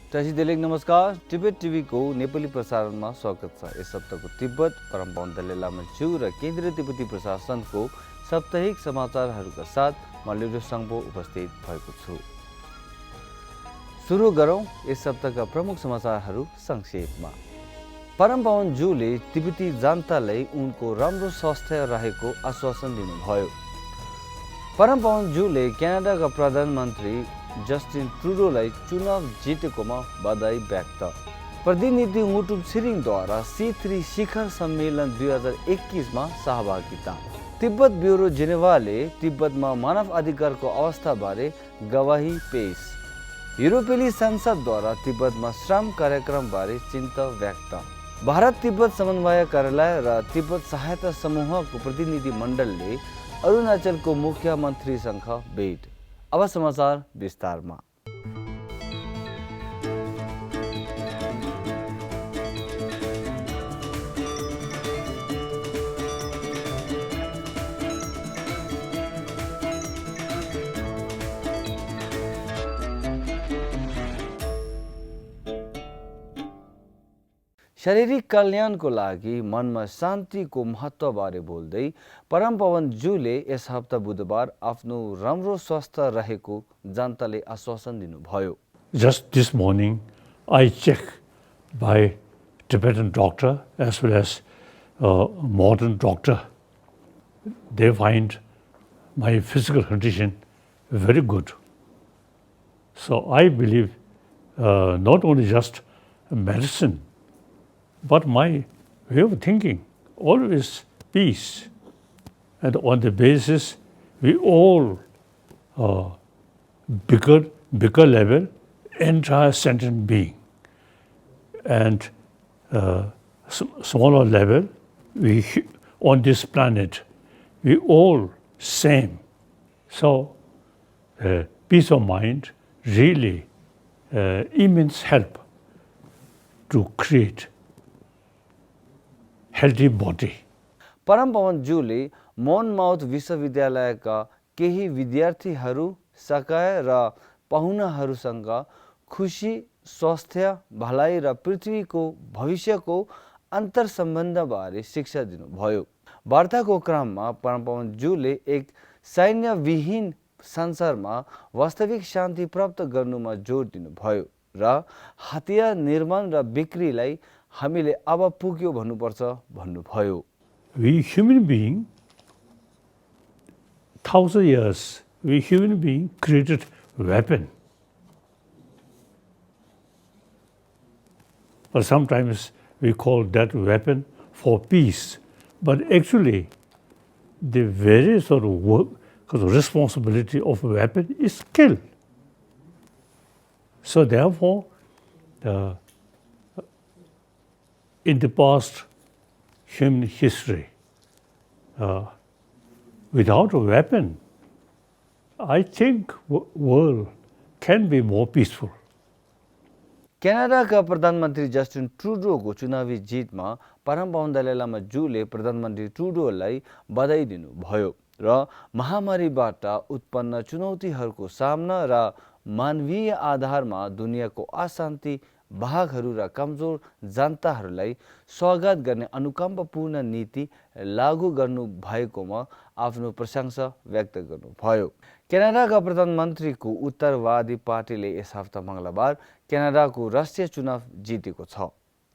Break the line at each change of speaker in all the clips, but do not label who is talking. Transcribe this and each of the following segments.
दर्शक नमस्कार, Tibet TV को नेपाली प्रसारणमा स्वागत छ। यस हप्ताको तिब्बत परम पावन दलाई लामा ज्यू र केन्द्रीय तिब्बती प्रशासनको साप्ताहिक समाचारहरूका साथ म लिडो सङ्गो उपस्थित भएको छु। सुरु गरौँ यस हप्ताका प्रमुख समाचारहरू संक्षेपमा। परम पावन ज्यूले तिब्बती जनतालाई उनको राम्रो स्वास्थ्य रहेको आश्वासन दिनुभयो। परम पावन ज्यूले क्यानाडाका प्रधानमन्त्री जस्टिन ट्रुडोलाई चुनाव जितेकोमा बधाई व्यक्त। प्रतिनिधि मुटुब छिरिङद्वारा C3 शिखर सम्मेलन 2021 मा सहभागिता। तिब्बत ब्युरो जेनेभाले तिब्बतमा मानव अधिकारको अवस्थाबारे गवाही पेश। युरोपेली संसदद्वारा तिब्बतमा श्रम कार्यक्रमबारे चिन्ता व्यक्त। भारत तिब्बत समन्वय कार्यालय र तिब्बत सहायता समूहको प्रतिनिधि मण्डलले अरुणाचलको मुख्यमन्त्रीसँग भेट। अब समाचार विस्तारमा। शारीरिक कल्याणको लागि मनमा शान्तिको महत्त्वबारे बोल्दै परम पावन ज्यूले यस हप्ता बुधबार आफ्नो राम्रो स्वास्थ्य रहेको जनताले आश्वासन दिनुभयो।
Just this morning, I checked by Tibetan doctor as well as modern doctor. They find my physical condition very good. So I believe not only just medicine, but my way of thinking, always peace. And on the basis, we all bigger level, entire sentient being. And smaller level, we on this planet, we all same. So peace of mind really immense help to create healthy body.
परम पावन ज्यूले Monmouth विश्वविद्यालयका केही विद्यार्थीहरू, सकाय र पाहुनाहरूसँग खुशी, स्वास्थ्य, भलाइ र पृथ्वीको भविष्यको अन्तर सम्बन्धबारे शिक्षा दिनुभयो। वार्ताको क्रममा परम पावन ज्यूले एक सैन्यविहीन संसारमा वास्तविक शान्ति प्राप्त गर्नुमा जोड दिनुभयो र हतियार निर्माण र बिक्रीलाई हामीले अब पुग्यो भन्नुपर्छ भन्नुभयो।
We human being, 1,000 years, we human being created weapon. But sometimes we call that weapon for peace. But actually, the very sort of work, responsibility of a weapon is kill. So therefore, in the past human history, without a weapon, I think world can be more peaceful.
क्यानाडाका प्रधानमन्त्री Justin ट्रुडोको चुनावी जितमा परम पावन दलाई लामा ज्यूले प्रधानमन्त्री ट्रुडोलाई बधाई दिनुभयो र महामारीबाट उत्पन्न चुनौतीहरूको सामना र मानवीय आधारमा दुनियाँको अशान्ति, भागहरू र कमजोर जनताहरूलाई स्वागत गर्ने अनुकम्पपूर्ण नीति लागू गर्नु भएकोमा आफ्नो प्रशंसा व्यक्त गर्नुभयो। क्यानाडाका प्रधानमन्त्रीको उत्तरवादी पार्टीले यस हप्ता मङ्गलबार क्यानाडाको राष्ट्रिय चुनाव जितेको छ।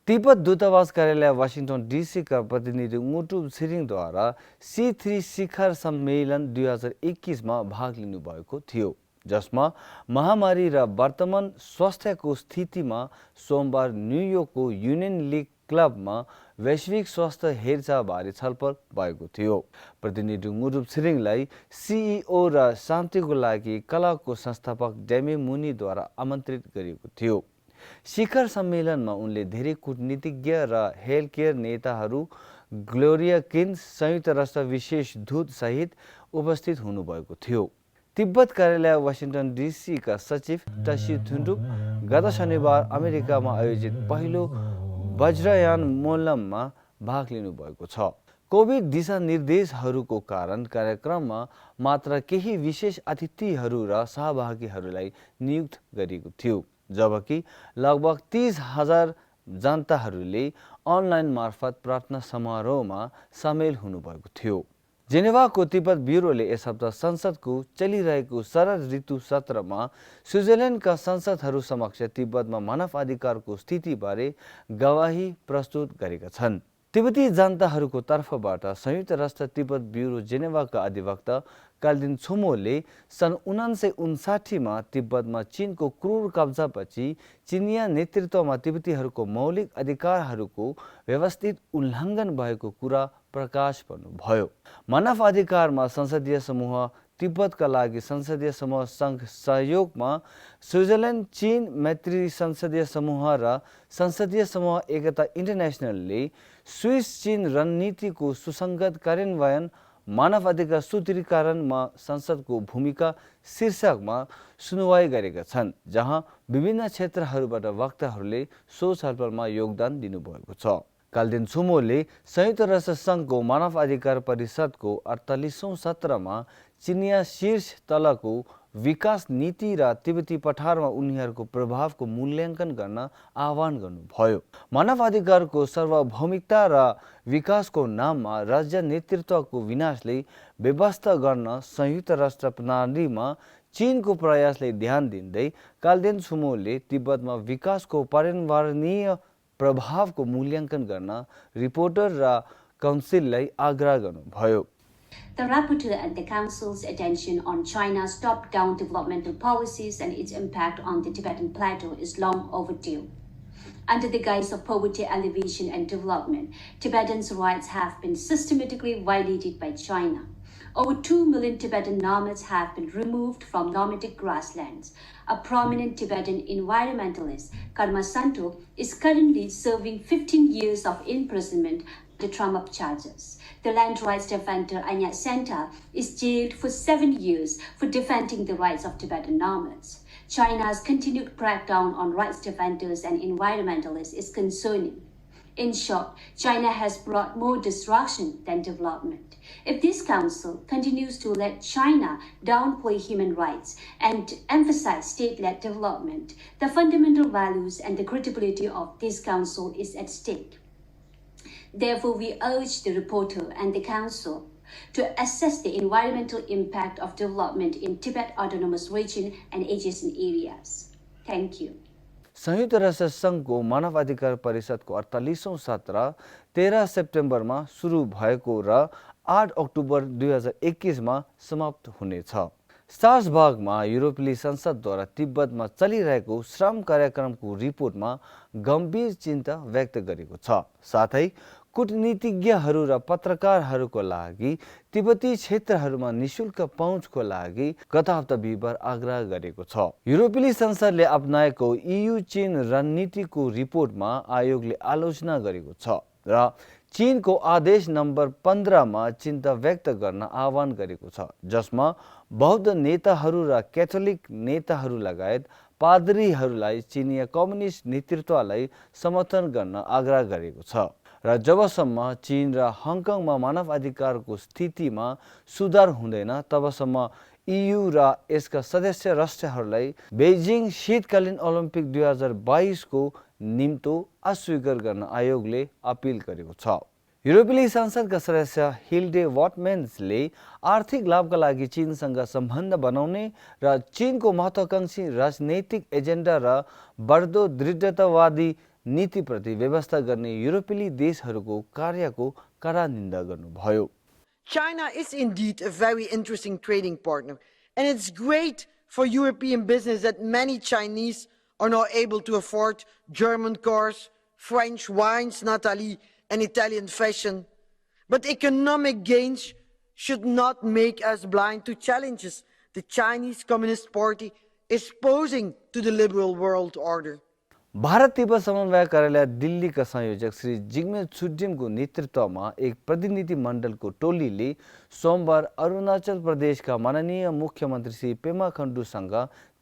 तिब्बत दूतावास कार्यालय वाशिंगटन डीसीका प्रतिनिधि मुटुब छिरिङद्वारा C3 शिखर सम्मेलन 2021 मा भाग लिनुभएको थियो, जसमा महामारी र वर्तमान स्वास्थ्यको स्थितिमा सोमबार न्युयोर्कको युनियन लिग क्लबमा वैश्विक स्वास्थ्य हेरचाहबारे छलफल भएको थियो। प्रतिनिधि मुटुब छिरिङलाई CEO र शान्तिको लागि कलाको संस्थापक डेमे मुनीद्वारा आमन्त्रित गरिएको थियो। शिखर सम्मेलनमा उनले धेरै कूटनीतिज्ञ र हेल्थकेयर नेताहरू, ग्लोरिया किन्स, संयुक्त राष्ट्र विशेष दूत सहित उपस्थित हुनुभएको थियो। तिब्बत कार्यालय वाशिंगटन डीसी का सचिव टसी थुन्डुप गत शनिबार अमेरिकामा आयोजित पहिलो वज्रयान मोलममा भाग लिनुभएको छ। कोभिड दिशानिर्देशहरूको कारण कार्यक्रममा मात्र केही विशेष अतिथिहरू र सहभागीहरूलाई नियुक्त गरिएको थियो, जबकि लगभग 30,000 जनताहरूले अनलाइन मार्फत प्रार्थना समारोहमा सामेल हुनुभएको थियो। जेनेभाको तिब्बत ब्युरोले यस हप्ता संसदको चलिरहेको शरद ऋतु सत्रमा स्विजरल्यान्डका सांसदहरू समक्ष तिब्बतमा मानव अधिकारको स्थितिबारे गवाही प्रस्तुत गरेका छन्। तिब्बती जनताहरूको तर्फबाट संयुक्त राष्ट्र तिब्बत ब्युरो जेनेभाका अधिवक्ता काल्दिन छोमोले सन् 1959 मा तिब्बतमा चीनको क्रूर कब्जापछि चिनिया नेतृत्वमा तिब्बतीहरूको मौलिक अधिकारहरूको व्यवस्थित उल्लङ्घन भएको कुरा प्रकाश पार्नुभयो। मानव अधिकारमा संसदीय समूह तिब्बतका लागि संसदीय समूह सङ्घ सहयोगमा स्विजरल्यान्ड चीन मैत्री संसदीय समूह र संसदीय समूह एकता इन्टरनेसनलले स्विस चीन रणनीतिको सुसङ्गत कार्यान्वयन मानव अधिकार सुदृढीकरणमा संसदको भूमिका शीर्षकमा सुनवाई गरेका छन्, जहाँ विभिन्न क्षेत्रहरूबाट वक्ताहरूले सो छलफलमा योगदान दिनुभएको छ। काल्दिन छुमोले संयुक्त राष्ट्र सङ्घको मानव अधिकार परिषदको 48औं सत्रमा चिनिया शीर्ष तलको विकास नीति र तिब्बती पठारमा उनीहरूको प्रभावको मूल्याङ्कन गर्न आह्वान गर्नुभयो। मानव अधिकारको सार्वभौमिकता र विकासको नाममा राज्य नेतृत्वको विनाशले व्यवस्था गर्न संयुक्त राष्ट्र प्रणालीमा चीनको प्रयासले ध्यान दिँदै काल्देन छुमोले तिब्बतमा विकासको पर्यावरणीय प्रभावको मूल्याङ्कन गर्न रिपोर्टर र काउन्सिललाई आग्रह गर्नुभयो।
The rapporteur and the Council's attention on China's top-down developmental policies and its impact on the Tibetan Plateau is long overdue. Under the guise of poverty alleviation and development, Tibetans' rights have been systematically violated by China. Over 2 million Tibetan nomads have been removed from nomadic grasslands. A prominent Tibetan environmentalist, Karma Santo, is currently serving 15 years of imprisonment to trump up charges. The land rights defender Anya Senta is jailed for 7 years for defending the rights of Tibetan nomads. China's continued crackdown on rights defenders and environmentalists is concerning. In short, China has brought more destruction than development. If this council continues to let China downplay human rights and emphasize state-led development, the fundamental values and the credibility of this council is at stake. Therefore, we urge the reporter and the council to assess the environmental impact of development in Tibet Autonomous Region and adjacent areas. Thank you.
संयुक्त राष्ट्र सङ्घको मानव अधिकार परिषदको 48औं सत्र 13 सेप्टेम्बरमा सुरु भएको र 8 अक्टोबर 2021 मा समाप्त हुनेछ। स्ट्रासबर्गमा युरोपेली संसदद्वारा तिब्बतमा चलिरहेको श्रम कार्यक्रमको रिपोर्टमा गम्भीर चिन्ता व्यक्त गरेको छ। साथै कूटनीतिज्ञहरू र पत्रकारहरूको लागि तिब्बती क्षेत्रहरूमा निशुल्क पहुँचको लागि गत हप्ता बिहिबार आग्रह गरेको छ। युरोपेली संसदले अपनाएको EU चीन रणनीतिको रिपोर्टमा आयोगले आलोचना गरेको छ र चीनको आदेश नम्बर 15 मा चिन्ता व्यक्त गर्न आह्वान गरेको छ, जसमा बौद्ध नेताहरू र क्याथोलिक नेताहरू लगायत पादरीहरूलाई चिनिया कम्युनिस्ट नेतृत्वलाई समर्थन गर्न आग्रह गरेको छ र जबसम्म चीन र हङकङमा मानव अधिकारको स्थितिमा सुधार हुँदैन तबसम्म EU र यसका सदस्य राष्ट्रहरूलाई बेइजिङ शीतकालीन ओलम्पिक 2022 को निम्तो अस्वीकार गर्न आयोगले अपील गरेको छ। युरोपेली संसदका सदस्य हिल्डे वाटमेन्सले आर्थिक लाभका लागि चीनसँग सम्बन्ध बनाउने र चीनको महत्त्वाकांक्षी राजनैतिक एजेन्डा र बढ्दो दृढतावादी नीतिप्रति व्यवस्था गर्ने युरोपेली देशहरूको कार्यको कडा निन्दा गर्नुभयो।
China is indeed a very interesting trading partner, and it's great for European business that many Chinese are now able to afford German cars, French wines, Nathalie, and Italian fashion. But economic gains should not make us blind to challenges the Chinese Communist Party is posing to the liberal world order.
Bharat Tibet समन्वय कार्यालय दिल्लीका संयोजक श्री जिग्मे छुड्जिमको नेतृत्वमा एक प्रतिनिधि मण्डलको टोलीले सोमबार अरुणाचल प्रदेशका माननीय मुख्यमन्त्री श्री पेमा खण्डुसँग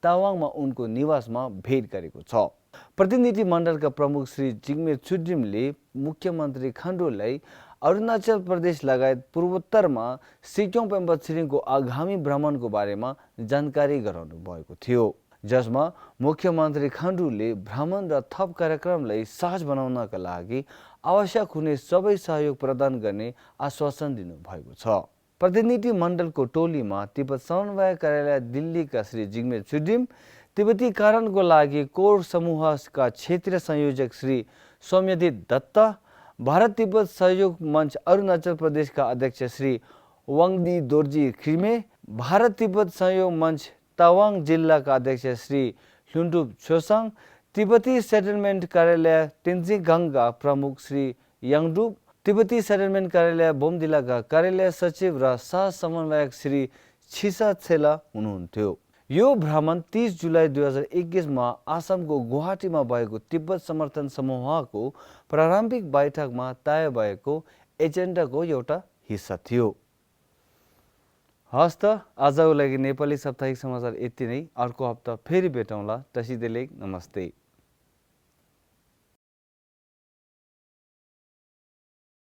तावाङमा उनको निवासमा भेट गरेको छ। प्रतिनिधि मण्डलका प्रमुख श्री जिग्मे छुड्जिमले मुख्यमन्त्री खण्डुलाई अरुणाचल प्रदेश लगायत पूर्वोत्तरमा सिक्किम पेम्बा छिरिङको आगामी भ्रमणको बारेमा जानकारी गराउनु भएको थियो। जसमा मुख्यमन्त्री खण्डुले भ्रमण र थप कार्यक्रमलाई सहज बनाउनका लागि आवश्यक हुने सबै सहयोग प्रदान गर्ने आश्वासन दिनुभएको छ। प्रतिनिधि मण्डलको टोलीमा तिब्बत समन्वय कार्यालय दिल्लीका श्री जिग्मे छुडिम, तिब्बतीकरणको लागि कोर समूहका क्षेत्रीय संयोजक श्री सौम्यदीप दत्त, भारत तिब्बत सहयोग मञ्च अरुणाचल प्रदेशका अध्यक्ष श्री वाङदी दोर्जी खिर्मे, भारत तिब्बत सहयोग मञ्च तावाङ जिल्लाका अध्यक्ष श्री ल्युन्टुप छोसाङ, तिब्बती सेटलमेन्ट कार्यालय तेन्जिङगाङका प्रमुख श्री याङडुप, तिब्बती सेटलमेन्ट कार्यालय बोमदिलाका कार्यालय सचिव र सह समन्वयक श्री छिसा छेला हुनुहुन्थ्यो। यो भ्रमण 30 जुलाई 2021 मा आसामको गुवाहाटीमा भएको तिब्बत समर्थन समूहको प्रारम्भिक बैठकमा तय भएको एजेन्डाको एउटा हिस्सा थियो। हस्त आजको लागि नेपाली साप्ताहिक समाचार यति नै। अर्को हप्ता फेरि भेटौँला। तसिदेलेक नमस्ते।